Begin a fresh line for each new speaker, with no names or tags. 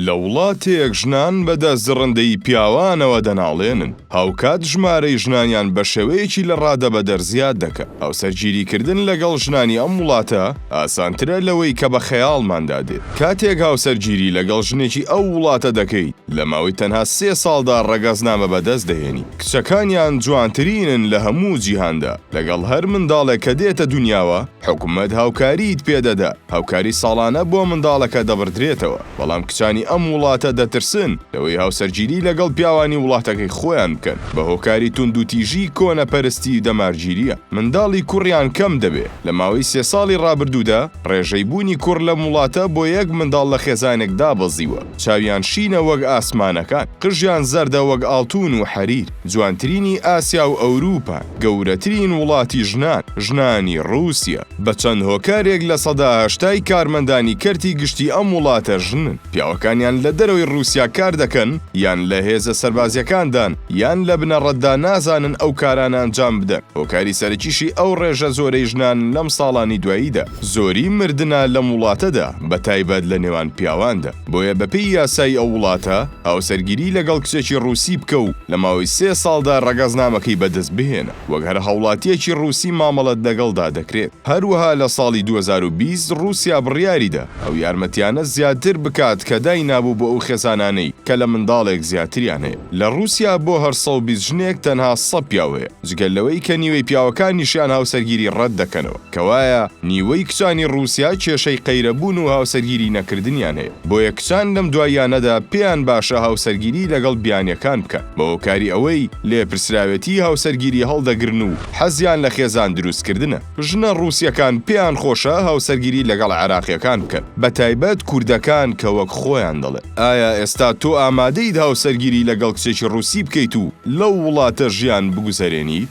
لە وڵاتێک ژنان بە دەست دڕندەیی پیاوانەوە دەناڵێنن، هاوکات ژمارەی ژنانیان بە شێوەیەکی لە ڕادەبەدەر زیاد دەکات. هاوسەرگیریکردن لەگەڵ ژنانی ئەم وڵاتە ئاسانترە لەوەی کە بە خەیاڵماندا دێت. کاتێک هاوسەرگیری لەگەڵ ژنێکی ئەو وڵاتە دەکەیت، لە ماوەی تەنها سێ ساڵدا ڕەگەزنامە بەدەست دەهێنیت. کچەکانیان جوانترینن لە هەموو جیهاندا. لەگەڵ هەر منداڵێک کە دێتە دونیاوە، حکومەت هاوکاریت پێدەدات، هاوکاری ساڵانە بۆ منداڵەکە دەبڕدرێتەوە. بەڵام کچانی ئەم وڵاتە دەترسن لەوەی هاوسەرگیری لەگەڵ پیاوانی وڵاتەکەی خۆیان بکەن بە هۆکاری توندوتیژی کۆنەپەرستی و دەمارگیرییە منداڵی کوڕیان کەم دەبێ لە ماوەی سێ ساڵی ڕابردوودا ڕێژەی بوونی کوڕ لەم وڵاتە بۆ یەک منداڵ لە خێزانێک دابەزیوە چاویان شینە وەک ئاسمانەکان قژیان زەردە وەک ئاڵتون و حەریر جوانترینی ئاسیا و ئەوروپان گەورەترین وڵاتی ژنان، ژنانی ڕووسیە. بە چەند هۆکارێک 80% ی کارمەندانی کەرتی گشتی ئەم وڵاتە ژنن. پیاوەکانیان لە دەرەوەی ڕووسیا کار دەکەن، یان لە هێزە سەربازییەکاندان، یان لە بنەڕەتدا نازانن ئەو کارانە ئەنجام بدەن. هۆکاری سەرەکیشی ئەو ڕێژە زۆرەی ژنان لەم ساڵانی دواییدا، زۆری مردنە لەم وڵاتەدا، بە تایبەت لە نێوان پیاواندا. بۆیە بەپێی یاسای ئەو وڵاتە، هاوسەرگیری لەگەڵ کچێکی ڕووسی بکە و لە ماوەی سێ ساڵدا ڕەگەزنامەکەی بەدەست بهێنە، وەک هەر هاوڵاتییەکی ڕووسی مامەڵەت لەگەڵدا دەکرێت. هەروەها لە ساڵی 2020 ڕووسیا بڕیاریدا ئەو یارمەتیانە زیاتر بکات کە داینابوو بۆ ئەو خێزانانەی کە لە منداڵێک زیاتریان هەیە. لە ڕووسیا بۆ هەر 120 ژنێک تەنها 100 پیاو هەیە، جگە لەوەی کە نیوەی پیاوەکانیشیان هاوسەرگیری ڕەت دەکەنەوە. کەوایە نیوەی کچانی ڕووسیا کێشەی قەیرەبوون و هاوسەرگیری نەکردنیان هەیە، بۆیە کچان لەم دواییانەدا پێیان باشە هاوسەرگیری لەگەڵ بیانیەکان بکەن بە هۆکاری ئەوەی لێپرسراوێتی هاوسەرگیری هەڵدەگرن و حەزیان لە خێزان دروستکردنە. ژنە ڕووسیەکان پێیان خۆشە هاوسەرگیری لەگەڵ عێراقیەکان بکەن بەتایبەت کوردەکان کە وەک خۆیان دەڵێن. ئایا ئێستا تۆ ئامادەیت هاوسەرگیری لەگەڵ کچێکی ڕووسی بکەیت و لەو وڵاتە ژیان بگوزەرێنیت؟